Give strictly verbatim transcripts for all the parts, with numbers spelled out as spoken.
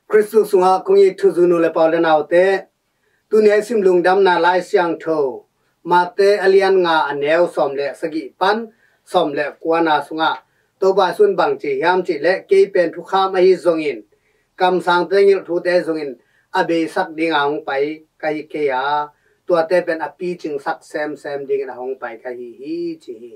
Khristu sungah kong it thuzui nu le pa u le naute, tuni a i sim lungdamna Lai Siangtho Mate a lian nga, a neu sawm le sagih pan sawm le kuana sungah Topa Jesu'n bang ci hiam cih leh, kei pen thukham ahi zongin, kamsangte hilh thute zongin a beisak dinga hong pai ka hi kei a, tuate pen a picingsak semsem dingin a hong pai ka hi hi, ci hi.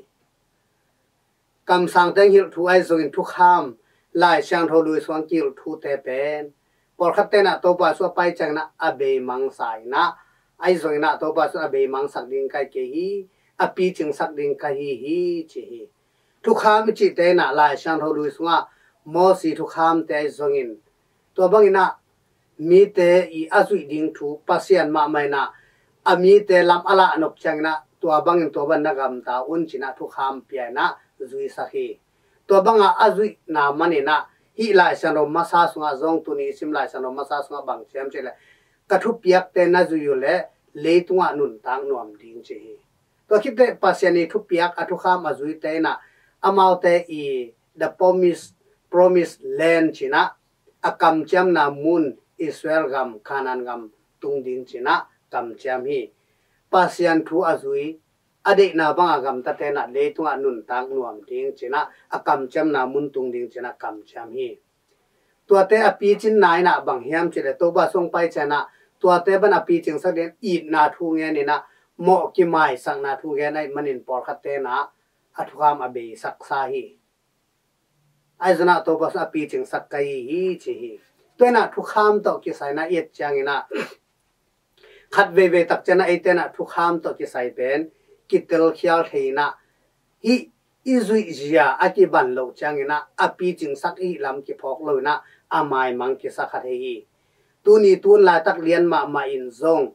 Kamsangte hilh thu ahi zongin thukham, Lai Siangtho lui sungah kihilh thute pen, pawlkhat tenah Topa Jesu a pai ciangin ah a beimangsa in ah, ahi zongin ah Topa Jesu a beimangsak ding ka hi kei hi, a picingsak ding ka hi hi, ci hi. Thukham i cihte in ah Lai Siangtho lui sungah Mosi thukhamte ahi zongin, tua bangin ah mite i a zuih ding thu, Pasian mahmah in ah a mite lam a lahnop ciangin ah, tua bangin tua bang na gamta un, ci-in ah thukham pia in ah zuisak hi. Tua banga a zuihna manin ah hih Lai Siangtho masa sungah zong, tuni i sim Lai Siangtho masa sungah bang ci hiam cih leh, ka thupiakte na zui uh leh leitungah nuntak nuam ding, ci hi. Tua khit teh Pasian i thupiak, a thukham a zuite in ah amaute i the promise, promised land, ci-in ah a kamciamna mun, Israel gam, Canaan gam tung ding, ci-in ah kamciam hi. Pasian thu a zui, a deihna banga gamtate in ah leitungah nuntak nuam ding, ci-in ah a kamciamna mun tung ding, ci-in ah kamciam hi. Tuate a picinna in ah bang hiam cih leh, Topa Jesu hong pai ciangin ah tuate bang a picingsak ding itna thu ngen in ah, mawh kimaisakna thu ngen ahih manin pawlkhatte in ah a thukham a beisaksa hi. Ahi zongin ah Topa Jesu a picingsak ka hi hi, ci hi. Tua in ah thukham tawh kisai in ah i et ciangin ah, khat veivei tak ciangin ah eite in ah thukham tawh kisai pen kitelkhial thei in ah, hih i zuihzia a kiban loh ciangin ah a picingsak i hih lam kiphawk lo in ah a maimang kisa kha thei hi. Tuni tu-in laitak lian mahmah in zong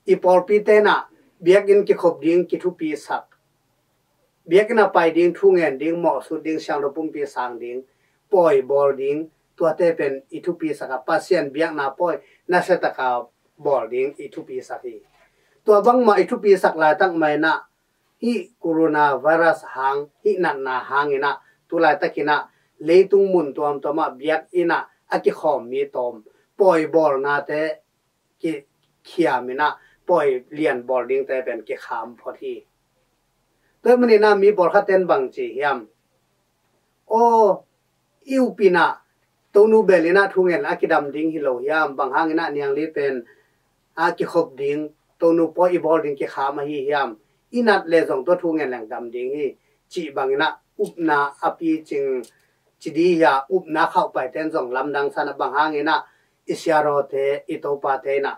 i pawlpite in ah biakinn kikhop ding kithupisak, biakinn a pai ding, thu ngen ding, mawhsut ding, siangtho pumpi sang ding, pawi bawl ding, tuate pen i thupisak a, Pasian biakna pawi nasia taka bawl ding i thupisak hi. Tua bangmah i thupisak laitak mah in ah hih coronavirus hang, hih natna hangin ah tu laitakin ah leitung mun tuamtuam ah biakinn ah a kikhawm mi tawm, pawi bawlnate kikhiam in ah pawi lian bawl dingte pen kikham phot hi. Tua ahih manin ah mi pawlkhatte in bang ci hiam? Aw, i up in ah Tonu bel in ah thu ngen a kidam ding hi lo hiam? Bang hangin ah niangli pen a kikhop ding, Tonu pawi i bawl ding kikham ahi hiam? I nat leh zong tua thu ngen leng dam ding hi, cih bangin ah upna a picing ci di hi a, upna khauhpaite in zong lamdang sa in ah, bang hangin ah i siarawte, i topate in ah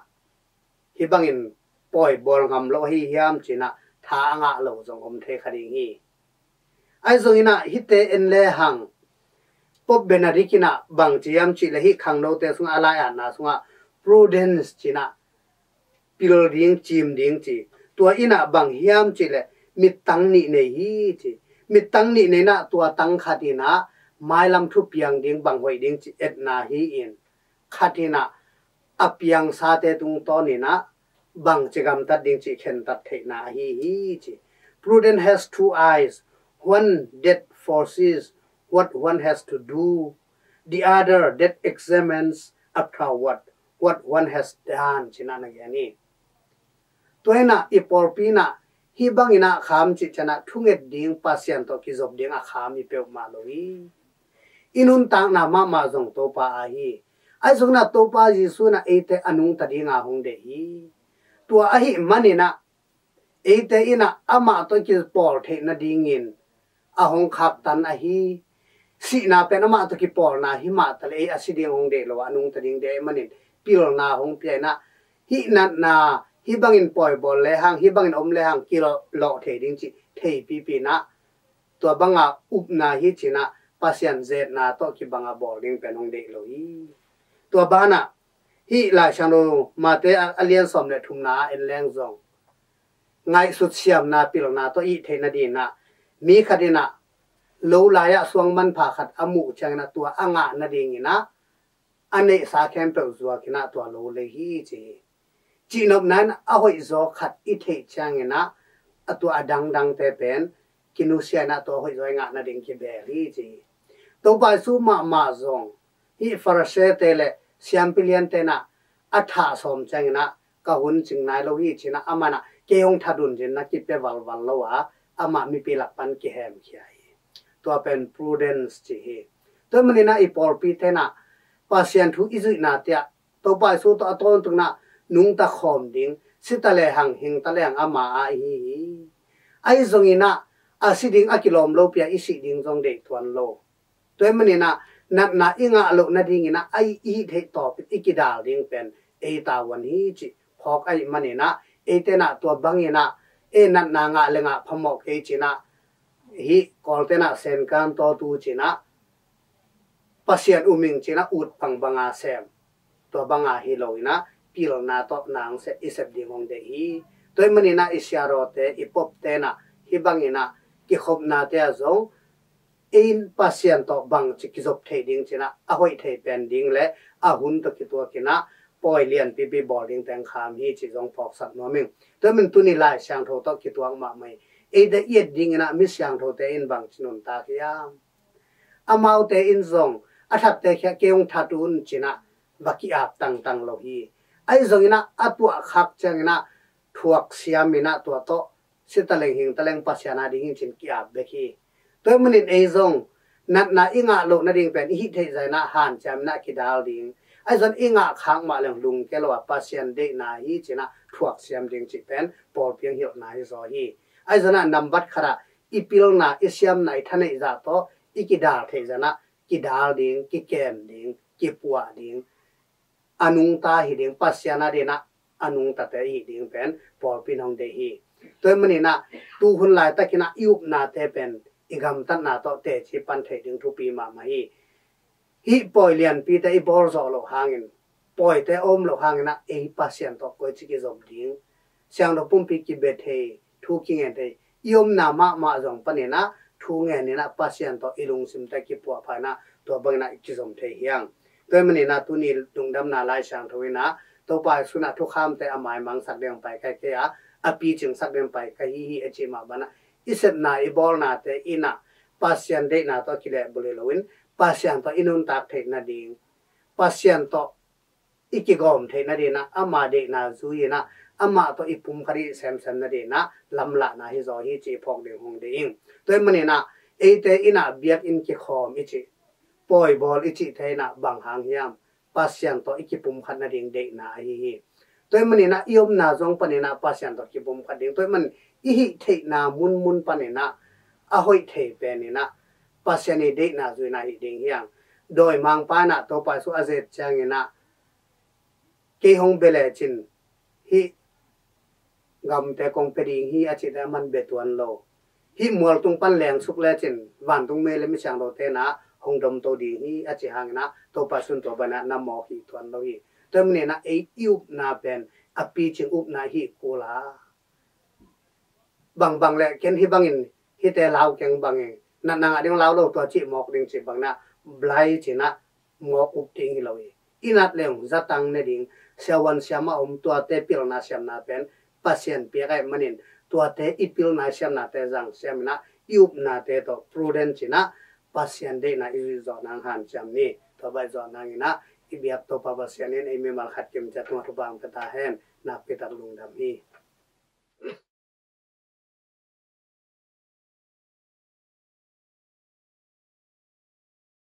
hih bangin pawi bawl ngam lo ahi hiam, ci-in ah tha a ngah lo zong om thei kha ding hi. Ahi zongin ah hihte en lehang, Pope Benedict in ah bang ci hiam cih leh, hih khangnote sungah a lai-atna sungah prudence ci-in ah pil ding, cim ding ci. Tua in ah bang hiam cih leh mittang nih nei hi, ci. Mittang nih nei in ah tua tang khat in ah mailam thupiang ding, bang hoih ding cih etna hi-in, khat in ah a piangsate tungtawn in ah bangci gamtat ding cih khentat theihna ahi hi, ci. Prudence has two eyes, one that foresees what one has to do, the other that examines afterward what one has done, ci-in ah na gen hi. Tua in ah i pawlpi in ah hih bangin ah kham cih ciang ah thunget ding, Pasian tawh kizop ding a kham hi peuhmah lo hi. I nuntakna mahmah zong Topa aa hi. Ahi zongin ah Topa Jesu in ah eite a nungta dinga hong deih hi. Tua ahih manin ah eite in ah amah tawh kipawl theih nadingin a hong khaktan ahi. Sihna pen amah tawh kipawlna hi mah taleh, ei a si ding hong deih lo a, a nungta ding deih ahih manin pilna hong pia in ah, hih natna, hih bangin pawi bawl lehang, hih bangin om lehang kilawh thei ding cih theipipi in ah, tua banga upna hi ci-in ah Pasian zetna tawh kibanga bawl ding pen hong deih lo hi. Tua banah hih Lai Siangtho Mate a, a lian sawm le thumna ah en leng zong, ngaihsut siamna, pilna tawh i hih theih nadingin ah, mi khat in ah lo lai-ah suang manpha khat a muh ciangin ah tua a ngah nadingin ah a neihsa khempeuh zuak in ah tua lo lei hi, ci hi. Cihnopna in a hoihzaw khat i theih ciangin ah, a tua a dangdangte pen kinusia in ah tua hoihzaw i ngah nading kibeel hi, ci hi. Topa Jesu mahmah zong Hih Pharisee-te le siampi liante in ah a thah sawm ciangin ah ka hun cing nai lo hi ci-in ah amah in ah kei hong that un ci-in ah kipia valval lo a, amah mipi lak pan kihemkhia hi. Tua pen prudence ci hi. Tua ahih manin ah i pawlpite in ah Pasian thu i zuihna ciang Topa Jesu tawh a tawntung in ah nungta khawm ding, si ta lehang hing ta lehang ama a i hi hi. Ahi zongin ah a si ding a kilawm lopi-a i sih ding zong deih tuan lo. Tua ahih manin ah natna i ngah loh nadingin ah a i hih theih tawpin i kidal ding pen ei tavuan hi cih phawk ahih manin ah eite in ah tua bangin ah ei natna ngah le ngah phamawh kei ci-in ah hih Kawlte in ah senkan tawtu ci-in ah Pasian um ing ci-in ah ut bang banga sem, tua banga hi lo-in ah pilna tawh nang seh i sep ding hong deih hi. Tua ahih manin ah i siarawte, i popte in ah hih bangin ah kikhopnate ah zong ei in Pasian tawh bangci kizop thei ding ci-in ah a hoih thei pen ding le a hun tawh kituakin ah pawi lianpipi bawl ding teng kham hi cih zong phawksak nuam ing. Tua ahih manin tuni Lai Siangtho tawh kituak mahmah hi. Eite i et dingin ah mi siangthote in bangci nuntak hiam? Amaute in zong a thatte kiang kei hong that un ci-in ah va ki-ap tangtang lo hi. Ahi zongin ah a tuah khak ciangin ah thuak siam in ah tua tawh si ta leng hing ta leng Pasian a ding hi ci-in ki-ap bek hi. Tua ahih manin ei zong natna i ngah loh nading pen i hih theih zah in ah hanciam in ah kidal ding, ahi zong i ngah khak mah leng lungkia lo a Pasian deihna hi ci-in ah thuak siam ding cih pen pawlpi hong hilhna hi zaw hi. Ahi zong ah nambat khat ah i pilna, i siamna, i thaneih zah tawh i kidal theih zah in ah kidal ding, kikem ding, kipuah ding, a nungta hi ding, Pasian a ding in ah a nungtate i hi ding pen pawlpi in hong deih hi. Tua ahih manin ah tuhun laitakin ah i upnate pen i gamtatna tawh teci pan theih ding thupi mahmah hi. Hih pawi lianpite i bawl zawh loh hangin, pawite a om loh hangin ah ei Pasian tawh koici kizop ding, siangtho pumpi kibia thei, thu kingen thei, i omna mahmah zong panin ah thu ngen in ah Pasian tawh i lungsimte kipuahpha in ah tua bangin ah i kizom thei hi hang. Tua ahih manin ah tuni lungdamna Lai Siangtho in ah Topa Jesu in ah thukhamte a maimangsak ding pai ka hi kei a, a picingsak ding pai ka hi hi a cih mah bangin ah i sepna i bawlnate in ah Pasian deihna tawh kilehbulh hi loin Pasian tawh i nuntak theih nading, Pasian tawh i kigawm theih nading in ah ama deihna zui in ah amah tawh i pumkhat i semsem nading in ah lamlahna hi zaw hi cih phawk ding hong deih ing. Tua ahih manin ah eite in ah biakinn kikhawm i cih, pawi bawl i cihte in ah bang hang hiam? Pasian tawh i kipumkhat nading deihna ahi hi. Tua ahih manin ah i omna zong panin ah Pasian tawh kipumkhat ding, tua ahih manin i hih theihna munmun panin ah a hoih thei pen in ah Pasian i deihna zuihna hi ding hi hang. Dawimangpa in ah Topa Jesu a zet ciangin ah kei hong bia lecin hih gamte kong pia ding hi a cihte aman bia tuan lo. Hih mualtung pan lengsuk lecin vantung mi le mi siangthote in ah hong domto ding hi a cih hangin ah Topa Jesu in tua bangin ah na mawk hi tuan lo hi. Tua ahih manin ah ei i upna pen a picing upna hi kul a, bangbang le ken hih bangin hihte lau keng bangin natna ngah ding lau lo tua cih mawk ding cih bangin ah blind ci-in ah mawk up ding hi lo hi. I nat leng zatang ne ding, siavuan siam a om, tuate pilna siamna pen Pasian piak ahih manin tuate i pilna siamnate zang siam in ah i upnate tawh prudent ci-in ah Pasian deihna i zuih zawh nang hanciam ni. Tua bang i zawh nangin ah i biak Topa Pasian in ei mimal khat kim ciat tungah thupha hong pia ta hen. Nakpi tak lungdam hi.